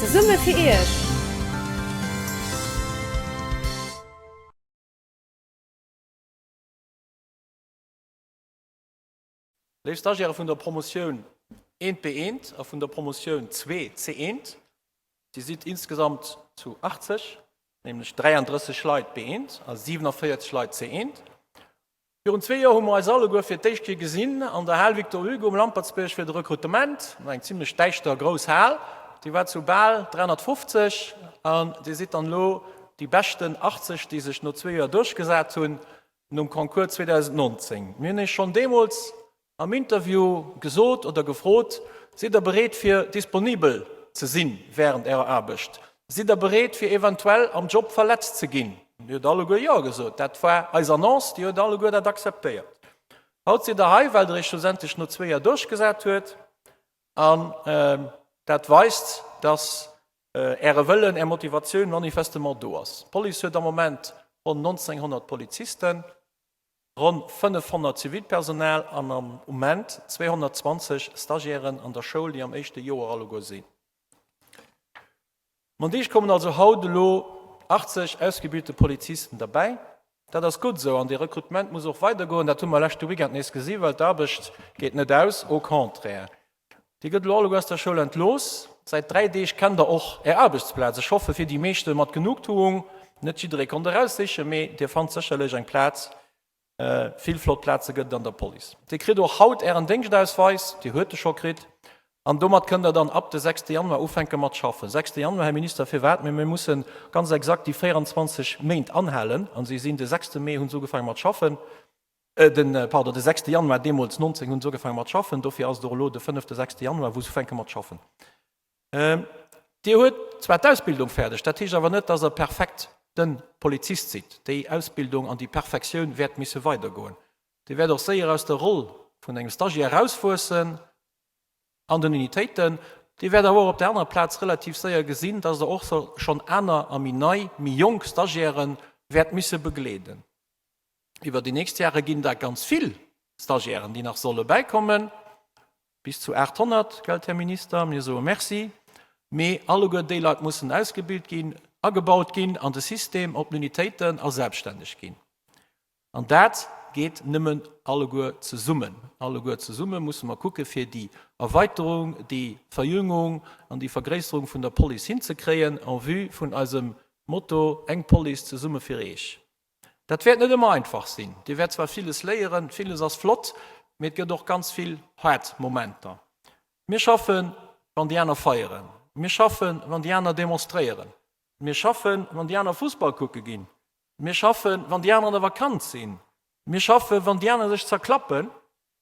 Zesumme fir Iech! Léif Stagiaire vun der Promotioun 1 B1 a vun der Promotioun 2 C1, Dir sidd insgesamt zu 80, nämlech 33 Leit B1 a 47 Leit C1. Virun zwee Joer hu mer eis alleguer fir d'éischt Kéier gesinn an der Hal Victor Hugo um Lampertsbierg fir de Rekrutement. Eng zimlech däischter grouss Hal, déi war zu bal 350 an Dir sidd dann elo déi beschten 80, déi sech no zwee Joer duerchgesat hunn nom Concours 2019. Mir hunn Iech schonn deemools am Interview gesot oder gefrot, Sidd Der bereet fir disponibel ze si während Ärer Aarbecht? Sidd Der bereet fir eventuell am Job verletzt ze ginn? Dir hutt alleguer Jo gesot. Dat war eis Annonce, Dir hutt alleguer dat akzeptéiert. Haut sidd Der hei, well Der Iech schlussendlech no zwee Joer duerchgesat huet. An dat weist, dass Äre Wëllen, Är Motivatioun manifestement do ass. D'Police huet am Moment ronn 1.900 Polizisten. Ronn 500 Zivilpersonal an am Moment 220 Stagiairen an der Schoul, déi am éischte Joer alleguer sinn. Mat Iech kommen also haut elo 80 ausgebilte Polizisten derbäi. Dat ass gutt esou an dee Rekrutement muss och weidergoen. Dat hu mer leschte Weekend nees gesi well d'Aarbecht geet net aus, au contraire. Dir gëtt elo alleguer aus der Schoul entlooss. Säit 3 Deeg kennt der och Är Aarbechtsplaz. Ech hoffe fir déi meeschte mat Genugtuung. Net jidderee konnt eraussichen, mee Dir fannt sécherlech eng Plaz. Vill flott Plaze gëtt et an der Police. Dir kritt och haut Ären Déngschtausweis, Dir huet e scho kritt, an domat kënnt Der dann ab de 6 Januar ufänke mat schaffen. 6 Januar, Här Minister, firwat? Mee mir musse ganz exakt déi 24 Méint anhalen, a si sinn de 6 Mee hu se ugefaange mat schaffen. Den, pardon, de sechste Januar deemools, 19, hunn se ugefaange mat schaffen, dofir ass et och elo de fënnefte, sechste Januar, wou se ufänke mat schaffen. Dir huet zwar d'Ausbildung fäerdeg, dat heescht awer net, dass Der perfekt de Polizist sidd. Déi Ausbildung an déi Perfektioun wäert misse weidergoen. Dir wäert och séier aus der Roll vun engem Stagiaire erauswuessen an den Unitéiten. Dir wäert awer och op der anerer Plaz relativ séier gesinn, dass Der och schonn aner a méi nei, méi jonk Stagiairë wäert misse begleeden. Iwwer déi nächst Jahre ginn da ganz vill Stagiairen, déi nach solle bäikommen, bis zu 800, gelt, Här Minister? Mir soe Merci. Mee alleguer déi Leit mussen ausgebilt ginn, agebaut ginn an de System, op d'Unitéiten a selbststänneg ginn. An dat geet nëmmen alleguer zesummen. Alleguer zesumme musse mer kucke fir déi Erweiterung, déi Verjüngung an déi Vergréisserung vun der Police hinzekréien en vue vun eisem Motto Eng Police, zesumme fir Eech. Dat wäert net ëmmer einfach sinn. Dir wäert zwar villes léieren, villes ass flott, mee et gëtt och ganz vill haart Momenter. Mir schaffen, wann déi aner feieren. Mir schaffen, wann déi aner demonstréieren. Mir schaffen, wann déi aner Fussball kucke ginn. Mir schaffen, wann déi aner an der Vakanz sinn. Mir schaffen, wann déi aner sech zerklappen.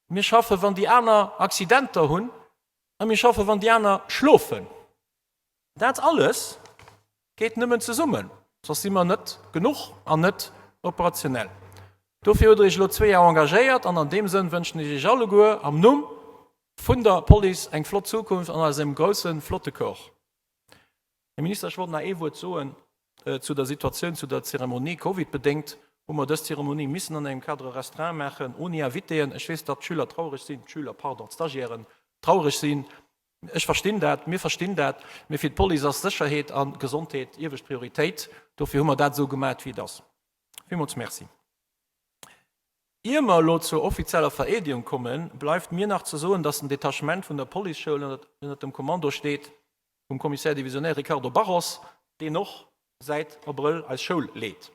Mir schaffen, wann déi aner Accidenter hunn. A mir schaffen, wann déi aner schlofen. Dat alles geet nëmmen zesummen, soss si mer net genuch an net operationell. Dofir hutt Der Iech elo zwee Jar engagéiert an an deem Sënn wënschen ech Iech alleguer am Numm vun der Police eng flott Zukunft an eisem groussen, flotte Corps. Här Minister, ech wollt nach ee Wuert soen zu der Situatioun, zu der Zeremonie. Covidbedéngt hu mer dës Zeremonie missen an engem Cadre restreint maachen, oni Invitéen. Ech weess, datt d'Schüler traureg sinn, d'Schüler, pardon, d'Stagiairen traureg sinn. Ech verstinn dat, mir verstinn dat, mee fir d'Police ass Sécherheet a Gesondheet iewescht Prioritéit. Dofir hu mer dat esou gemat, wéi et ass. Villmools Merci. Ier mer elo zur offizieller Vereedegung kommen, bleift mir nach ze soen, dass den Detachement vun der Policeschoul ënnert dem Kommando steet vum Commissaire divisionnaire Ricardo Barros, deen och säit Abrëll eis Schoul leet.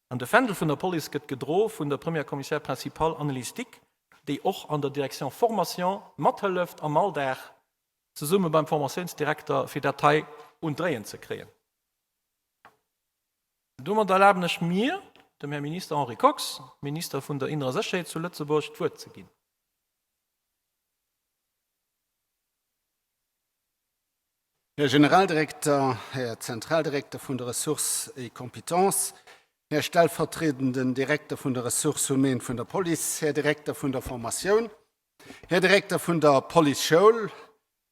An de Fändel vun der Police gëtt gedro vun der Première Commissaire principale Annelise Dick, déi och an der Direction Formation mathëlleft am Alldag, zesumme beim Formatiounsdirekter, fir dat hei un d'Dréien ze kréien. Domat erlaben ech mir, dem Här Minister Henri Kox, Minister vun der innerer Sécherheet zu Lëtzebuerg, d'Wuert ze ginn. Här Generaldirekter, Här Zentraldirekter vun de Ressources et Compétences, Här stellvertriedenden Direkter vun de Ressources humaines vun der Police, Här Direkter vun der Formatioun, Här Direkter vun der Policeschoul,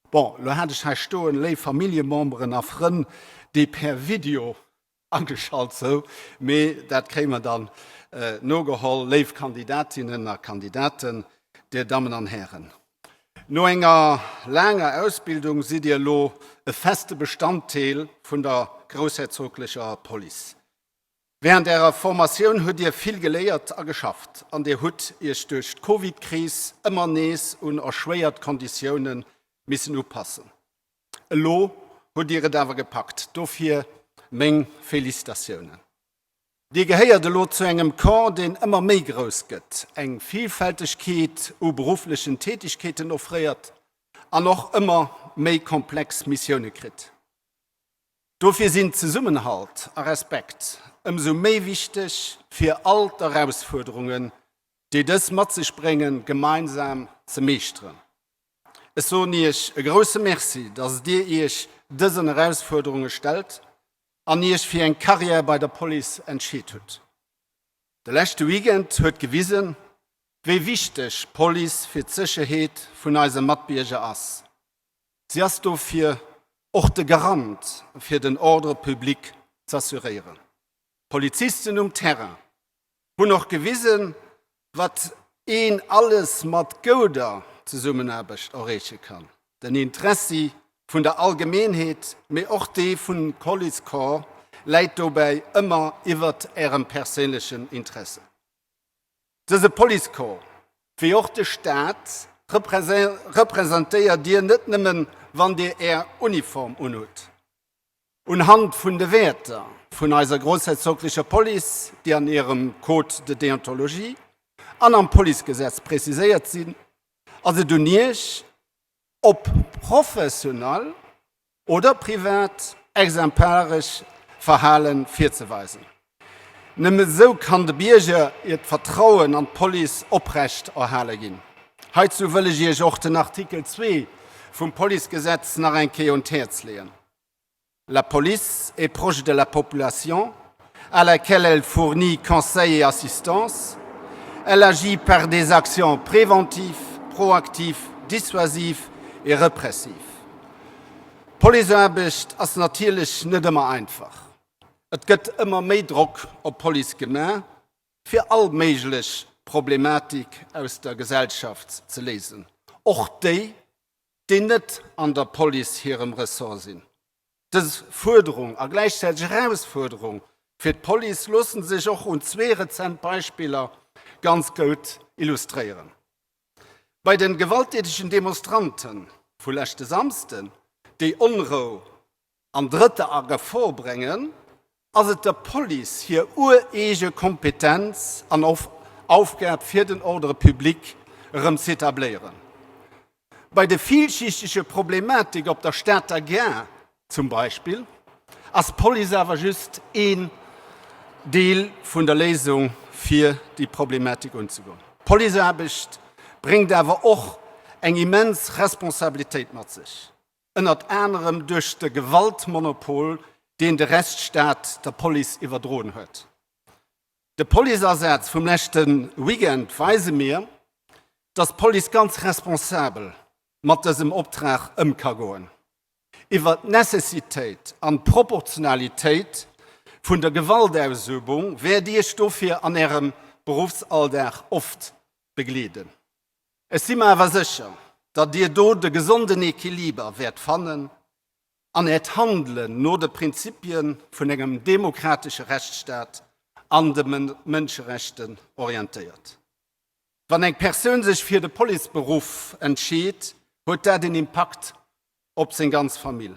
bon, lo hat ech hei stoen, léif Familljememberen a Frënn, déi per Video ageschalt sou, mee dat kréie mer dann nogeholl, léif Kandidatinnen a Kandidaten, Dir Dammen an Hären. No enger laanger Ausbildung sidd Dir elo e feste Bestanddeel vun der groussherzoglecher Police. Wärend Ärer Formatioun hutt Dir vill geléiert a geschafft an Dir hutt Iech duerch d'Covid-Kris ëmmer nees un erschwéiert Konditioune missen upassen. Elo hutt Dir et awer gepackt, dofir meng Felicitatiounen. Dir gehéiert elo zu engem Corps, deen ëmmer méi grouss gëtt, eng Villfältegkeet u berufflechen Tätigkeeten offréiert an och ëmmer méi komplex Missioune kritt. Dofir sinn Zesummenhalt a Respekt ëmsou méi wichteg, fir all d'Erausfuerderungen, déi dës mat sech bréngen, gemeinsam ze meeschteren. Ech soen Iech e grousse Merci, dass Dir Iech dësen Erausfuerderunge stellt an Iech fir eng Carrière bei der Police entscheet hutt. De leschte Weekend huet gewisen, wéi wichteg d'Police fir d'Sécherheet vun eise Matbierger ass. Si ass dofir och de Garant fir den Ordre public z'assuréieren. D'Polizisten um Terrain hunn och gewisen, wat een alles mat gouder Zesummenaarbecht erreeche kann. Den Interessi vun der Allgemeenheet, mee och dee vun Policecorps läit dobäi ëmmer iwwert Ärem perséinlechen Interesse. Dëse Policecorps, wéi och de Staat, representéiert Dir net nëmmen, wann Dir Är Uniform unhutt. Unhand vun de Wäerter vun eiser groussherzoglecher Police, déi an hirem Code de déontologie an am Policegesetz preziséiert sinn, ass et un Iech, ob professionell oder privat exemplaresch Verhale virzeweisen. Nëmme esou kann de Bierger hiert Vertrauen an d'Police oprecht erhale ginn. Heizou wëll ech Iech och den Artikel 2 vum Policegesetz nach eng Kéier un d'Häerz leeën. La police est proche de la population à laquelle elle fournit conseil et assistance. Elle agit par des actions préventives, proactives, dissuasives et répressives. D'Policeaarbecht ass natierlech net ëmmer einfach. Et gëtt ëmmer méi Drock op d'Police gemaach, fir all méiglech Problematik aus der Gesellschaft ze léisen, och déi, déi net an der Police hirem Ressort sinn. Dës Fuerderung a gläichzäiteg Erausfuerderung fir d'Police loosse sech och un zwee rezent Beispiller ganz goud illustréieren. Bei de gewalttätegen Demonstrante vu leschte Samsden, déi Onrou an Drëtter a Gefor bréngen, ass et der Police hir ureege Kompetenz an Aufgab fir den Ordre public erëm z'etabléieren. Bei de villschichtege Problematik op der Stater Gare zum Beispill ass d'Police awer just een Deel vun der Léisung fir déi Problematik unzegoen. D'Policeaarbecht bréngt awer och eng immens Responsabilitéit mat sech, ënnert anerem duerch de Gewaltmonopol, deen de Rechtsstaat der Police iwwerdroen huet. De Policeasaz vum leschte Weekend weise mir, dass d'Police ganz responsabel mat dësem Optrag ëm ka goen. Iwwer d'Necessitéit an d'Proportionalitéit vun der Gewaltausübung wäert Iech dofir an Ärem Beruffsalldag oft begleeden. Ech si mer awer sécher, datt Dir do de gesonden Equiliber wäert fannen an Äert Handelen no de Prinzipie vun engem demokratesche Rechtsstaat an de Mënscherechte orientéiert. Wann eng Persoun sech fir de Policeberuff entscheet, huet dat en Impakt op seng ganz Famill.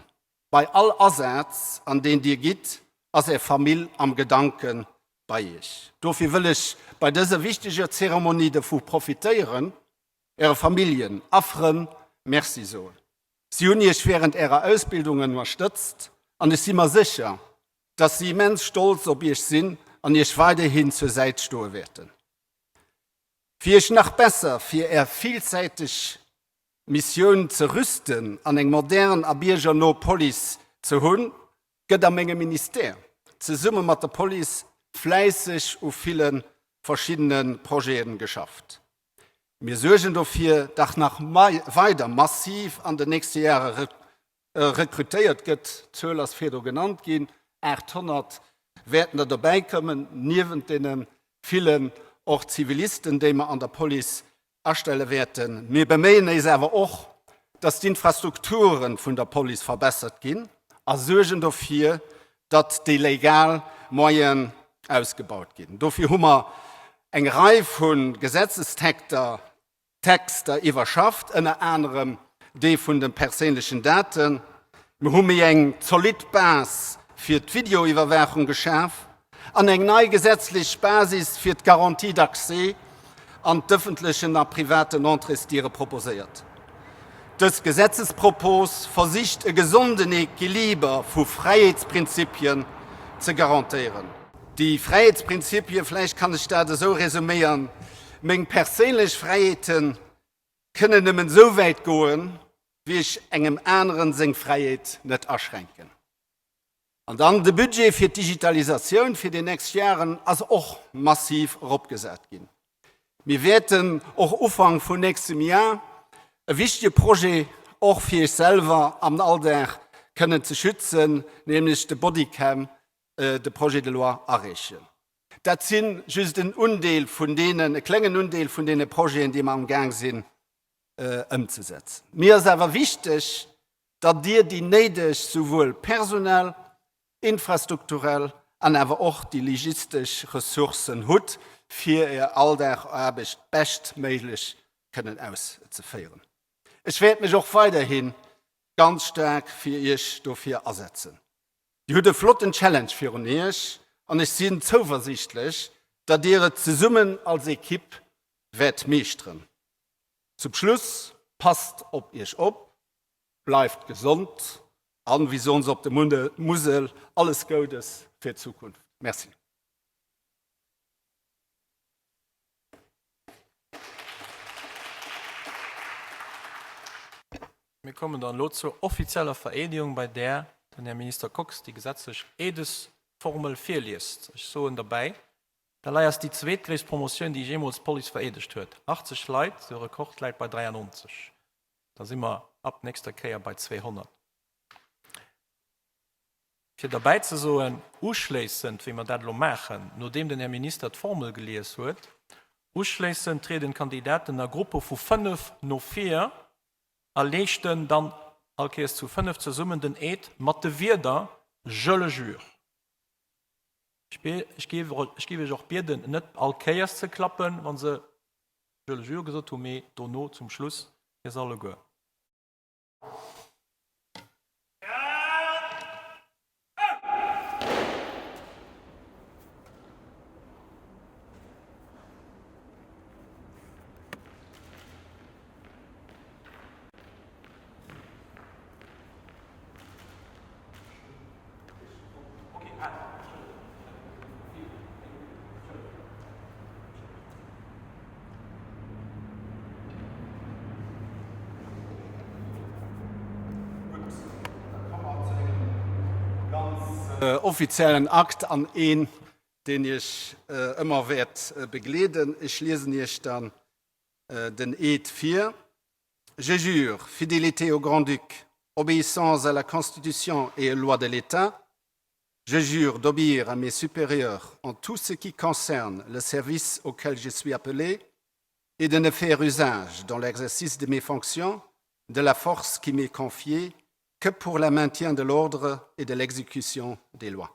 Bei all Asaz, an deen Dir gitt, ass Är Famill am Gedanke bei Iech. Dofir wëll ech bei dëser wichteger Zeremonie dovu profitéieren, Äre Familljen a Frënn Merci soen. Si hunn Iech wärend Ärer Ausbildung ënnerstëtzt an ech si mer sécher, dass si immens stolz op Iech sinn an Iech weiderhin zur Säit stoe wäerten. Fir Iech nach besser fir Är villsäiteg Missioun ze rüsten an eng modern a biergerno Police ze hunn, gëtt a mengem Ministère zesumme mat der Police fläisseg u ville verschiddene Projete geschafft. Mir suergen dofir, dach nach weider massiv an den nächste Jahre rekrutéiert gëtt. D'Zuel ass virdru genannt ginn, 800 wäerten der dobäikommen, niewent deene villen och Zivilisten, déi mer an der Police. astelle wäerten. Mir beméien éis awer och, dass d'Infrastrukture vun der Police verbessert ginn a suergen dofir, datt déi legal Moyen ausgebaut ginn. Dofir hu mer eng Rei vu Gesetzestekter Texter iwwerschafft, ënner anerem dee vun de perséinlechen Daten. Mir hu méi eng zolidd Base fir d'Videoiwwerwaachung geschaf an eng nei gesetzlech Basis fir d'Garantie d'accès an d'ëffentlechen a privaten Entréesdiere proposéiert. Dës Gesetzespropos versicht e gesonden Equiliber vu Fräiheetsprinzipien ze garantéieren. Déi Fräiheetsprinzipie, vläicht kann ech dat esou resuméieren, Meng perséinlech Fräiheete kënnen nëmmen esou wäit goen, wéi ech engem aneren seng Fräiheet net aschränken. An dann de Budget fir d'Digitalisatioun fir déi nächst Jaren ass och massiv eropgesat ginn. Mir wäerten och Ufank vun nächstem Jar e wichtige Projet och fir Iech selwer am Alldag kënnen ze schützen, nämlech de Bodycam, de Projet de loi areechen. Dat si just en Undeel vun deenen, e klengen Undeel vun deene Projeten, déi mer amgaang sinn ëmzesetzen. Mir ass awer wichteg, datt Dir déi néideg souwuel personell, infrastrukturell an awer och déi logistesch Ressourcen hutt, fir Är Alldagaarbecht beschtméiglech kënnen auszeféieren. Ech wäert mech och weiderhi ganz staark fir Iech dofir asetzen. Dir hutt e flotten Challenge virun Iech an ech sinn zouversiichtlech, datt Dir et zesummen als Ekipp wäert meeschteren. Zum Schluss, passt op Iech op, bleift gesond an, wéi soen se op der Musel, alles Goudes fir d'Zukunft. Merci. Mir kommen dann elo zur offizieller Vereedegung, bei där den Här Minister Kox déi gesetzlech Eedesformel virliest. Ech soen derbäi, dat hei ass déi zweetgréisst Promotioun, déi jeemools d'Police vereedegt huet, 80 Leit, de Rekord läit bei 93. Da si mer ab nächster Kéier bei 200. Fir derbäi ze soen, uschléissend, wéi mer dat elo maachen, nodeem den Här Minister d'Formel gelies huet, uschléissend trieden d'Kandidaten a Gruppe vu fënnf no vir a leeschten dann allkéiers zu fënnf zesummen den Eed mat de Wierder Je le jure. Ech géif Iech och bieden, net allkéiers ze klappen, wa se Je le jure gesot hunn, mee dono zum Schluss fir se alleguer. Gutt, da komme mer zu engem ganz offiziellen Akt an een, deen Iech ëmmer wäert begleeden. Ech liesen Iech dann den Eed vir. Je jure fidélité au Grand-Duc, obéissance à la Constitution et aux lois de l'État. Je jure d'obéir à mes supérieurs en tout ce qui concerne le service auquel je suis appelé et de ne faire usage dans l'exercice de mes fonctions de la force qui m'est confiée que pour le maintien de l'ordre et de l'exécution des lois.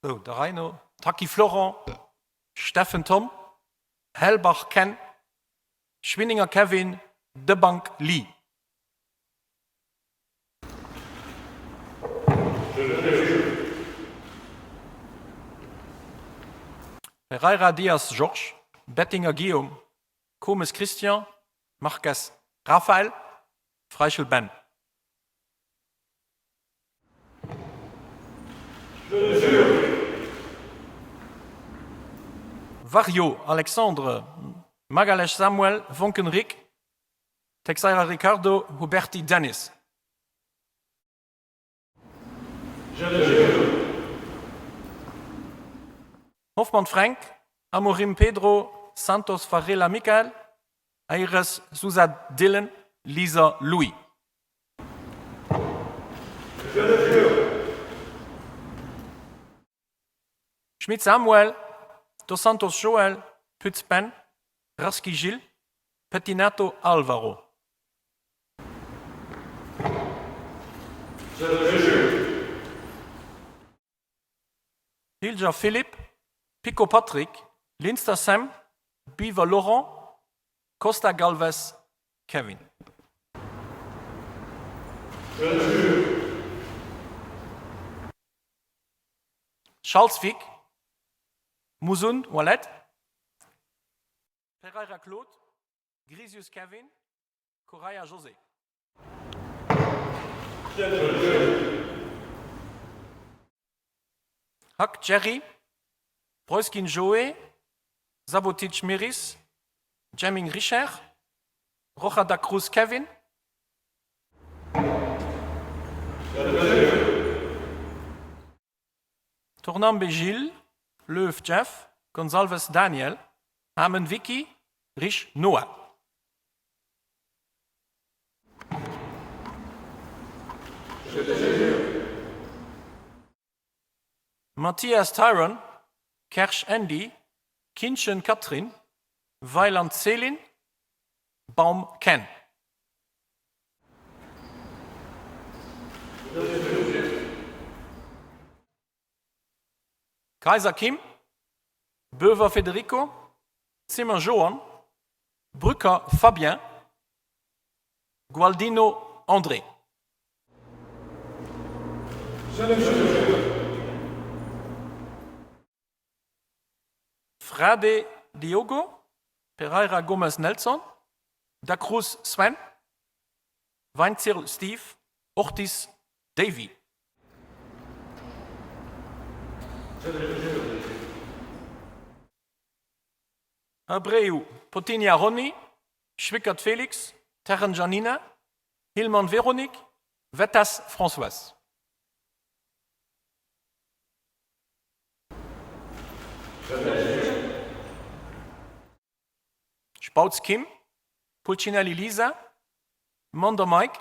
Sou, der Rei no, Tacchi Florent, Steffen Tom, Helbach Ken, Schwinninger Kevin, Debanck Ly. Ferreira Dias Georges, Bettinger Guillaume, Comes Christian, Marques Raphaël, Freichel Ben. Vario Alexandre, Magalhães Samuel, Voncken Rick, Texeira Ricardo, Huberty Denis. Hoffmann Fränk, Amorim Pedro, Santos Varela Micael, Aires Sousa Dylan, Liser Louis. Schmit Samuel, Dos Santos Joël, Pütz Ben, Rasqui Gilles, Pettinato Alvaro. Pilger Philippe, Picot Patrick, Linster Sam, Biwer Laurent, Costa Galvez Kevin. Schaltz Vic, Mouzoun Waled, Pereira Claude, Grisius Kevin, Correia José. Hack Jerry, Breuskin Joé, Sabotic Meris, Jemming Richard, Rocha da Cruz Kevin. Tornambe Gilles, Löw Jeff, Gonçalves Daniel, Hamen Vicky, Risch Noah. Mathias Tyron, Kersch Andy, Kinchen Catherine, Weyland Céline, Baum Ken. Kayser Kim, Boever Federico, Zimmer Joan, Brücker Fabien, Gualdino André. Frade Diogo, Pereira Gomes Nelson, Da Cruz Sven, Weinzierl Steve, Ortiz Davy. Abreu Potinia Ronny, Schwickert Felix, Terren Janina, Hillmann Véronique, Vettas Françoise. Spautz Kim, Pulcinelli Lisa, Mander Mike,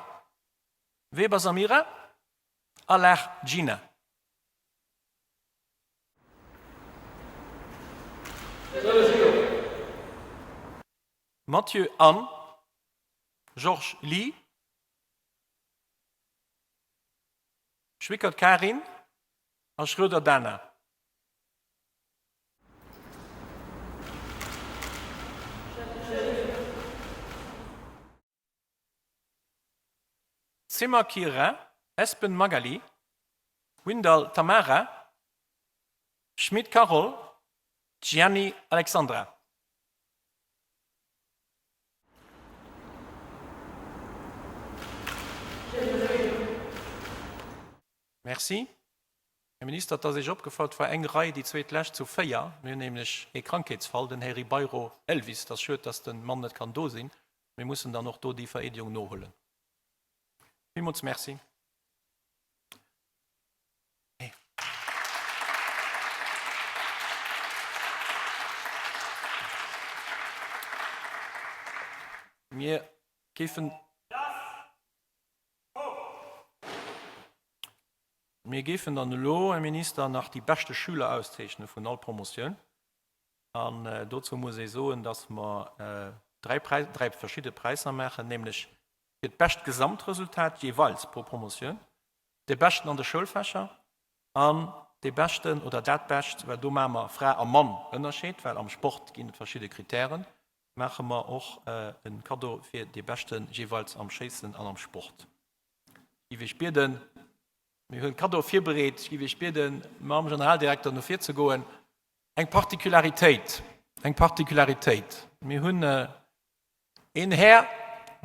Weber Samira, Allard Gina. Mathieu Anne, Georges Ly, Schwickert Karin a Schroeder Dana. Zimmer Kyra, Espen Magali, Windal Tamara, Schmit Carole, Gianni Alexandra. Merci. Här Minister, et ass Iech opgefall, et war eng Rei, déi zweet lescht zu 4. Mir hunn nämlech ee Krankheetsfall, den Här Ribeiro Elvis. Et ass schued, dass de Mann net kann do sinn. Mir mussen dann och do déi Vereedegung nohuelen. Villmools Merci. Mir géifen. Mir géifen dann elo, Här Minister, nach déi beschte Schüler auszeechne vun all Promotioun. An dozou muss ee soen, dass mer dräi Präis, dräi verschidde Präisser maachen, nämlech fir d'bescht Gesamtresultat jeeweils pro Promotioun, de Beschten an de Schoulfächer an dee Beschten oder dat Bescht, well do maache mer Fra a Mann Ënnerscheed, well am Sport ginn et verschidde Kritären, maache mer och e Kaddo fir dee Beschte jeeweils am Schéissen an am Sport. Ech géif Iech bieden, mir hunn Kaddoe virbereet, ech géif Iech bieden, mam Generaldirekter no vir ze goen. Eng Particularitéit, eng Particularitéit, mir hunn een Här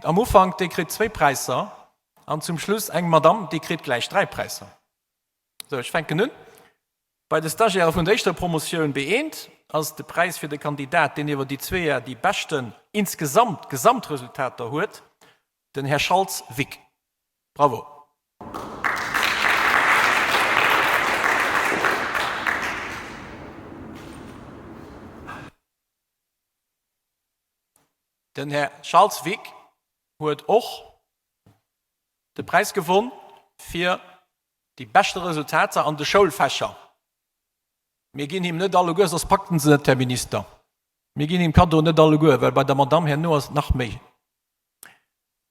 am Ufank, dee kritt zwéi Präisser, an zum Schluss eng Madamm, déi kritt gläich dräi Präisser. Sou, ech fänken un. Bei de Stagiairë vun der éischter Promotioun B1 ass de Präis fir de Kandidat, deen iwwer déi zwee Jar déi beschten insgesamt Gesamtresultater huet, den Här Schaltz Vic. Bravo! Den Här Schaltz Vic huet och de Präis gewonn fir déi beschte Resultater an de Schoulfächer. Mir ginn him net alleguer, soss packt en se net, Här Minister. Mir ginn him d'Kaddoen net alleguer, well bei der Madamm herno ass et nach méi.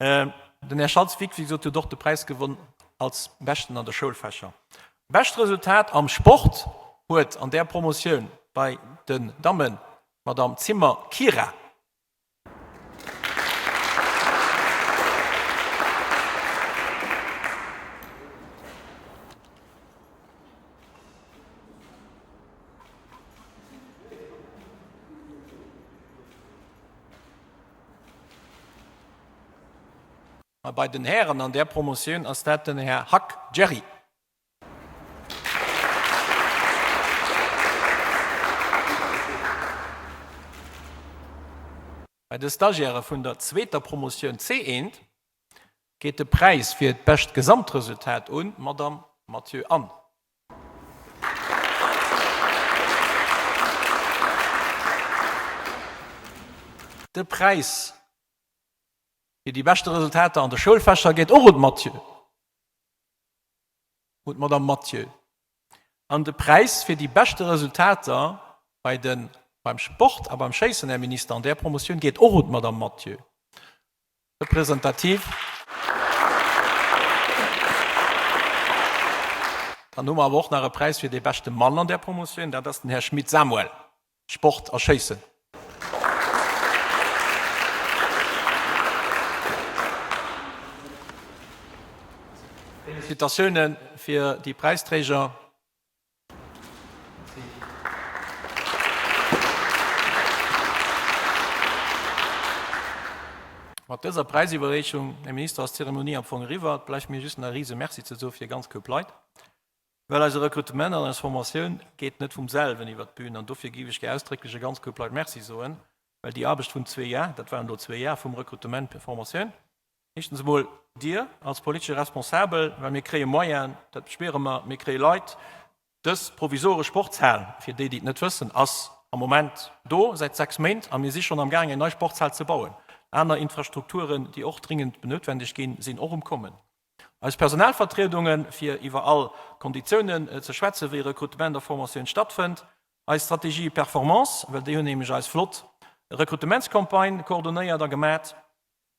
Den Här Schaltz Vic, wéi gesot, huet och de Präis gewonn als Beschten an de Schoulfächer. Bescht Resultat am Sport huet an där Promotioun bei den Dammen d'Madamm Zimmer Kira. A bei den Hären an där Promotioun ass dat den Här Hack Jerry. Bei de Stagiairë vun der zweeter Promotioun C1 geet de Präis fir d'bescht Gesamtresultat un d'Madame Mathieu Anne. De Präis fir déi beschte Resultater an de Schoulfächer geet och un d'Mathieu, un d'Madame Mathieu. An de Präis fir déi beschte Resultater bei de beim Sport a beim Schéissen, Här Minister, an där Promotioun geet och un d'Madame Mathieu. Representativ. Dann hu mer awer och nach e Präis fir dee beschte Mann an där Promotioun, dat ass den Här Schmit Samuel, Sport a Schéissen. Félicitatiounen fir déi Präisträger. Mat dëser Präisiwwerreechung, Här Minister, ass d'Zeremonie am Fong eriwwer. Et bleift mir just nach e rise Merci ze soe fir e ganz Koup Leit, well eise Rekrutement an eis Formatioun geet net vum selwen iwwert d'Bün. An dofir géif ech gär ausdrécklech e ganz Koup Leit Merci soen, well déi Aarbecht vun zwee Jar, dat waren elo zwee Jar vum Rekrutement fir Formatioun, Éischtens emol Dir als politesche Responsabel, well mir kréie Moyenen, dat spiere mer, mir kréie Leit. Dës provisoresch Sportshal, fir déi, déi et net wëssen, ass am Moment do säit 6 Méint a mir si schonn amgaangen, eng nei Sportshal ze bauen. Aner Infrastrukturen, déi och dringend benoutwendeg ginn, sinn och um Kommen. Eis Personalvertriedungen, fir iwwer all Konditiounen ze schwätzen, wéi Rekrutement a Formatioun stattfënnt. Eis Strategie Performance, well déi hunn nämlech eis flott Rekrutementscampagne koordonéiert a gemat.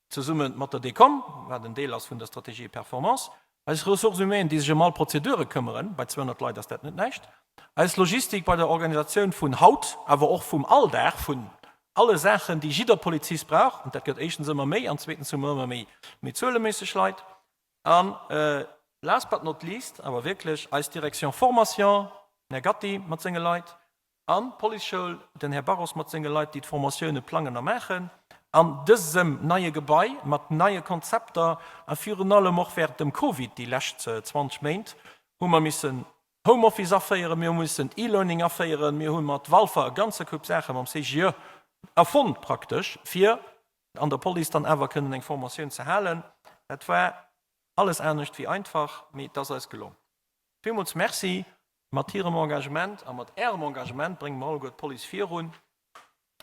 zesumme mat der DCOM, wat en Deel ass vun der Strategie Performance, eis Ressources humaines, déi sech ëm all Prozedure këmmeren, bei 200 Leit ass dat net näischt, eis Logistik bei der Organisatioun vun haut, awer och vum Alldag, vun alle Saachen, déi jidder Polizist brauch, an dat gëtt éischtens ëmmer méi an zweetens hu mer ëmmer méi méi zueleméisseg Leit, an last but not least awer wierklech eis Direction Formation, den Här Gatti mat senge Leit, An d'Policeschoul, den Här Barros mat senge Leit, déi d'Formatioune plangen a maachen. An dësem neie Gebai mat neie Konzepter a virun allem och während dem Covid, déi lescht 20 Méint, hu mer missen Homeoffice aféieren, mir hu missen E-Learning aféieren, mir hu mat Walfer e ganze Koup Saache mam CGE erfonnt praktesch, fir an der Police dann awer kënnen eng Formatioun ze halen. Dat war alles anescht wéi einfach, mee et ass eis gelong. Villmools Merci. Mat hirem Engagement a mat Ärem Engagement brénge mer alleguer d'Police virun.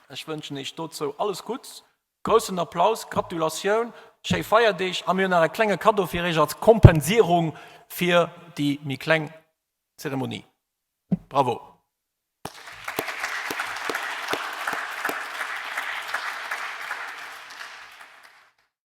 Ech wënschen Iech dozou alles Gutts. Groussen Applaus, Gratulatioun, schéi Feierdeeg a mir hunn nach e klenge Kaddo fir Iech als Kompensierung fir déi méi kleng Zeremonie. Bravo!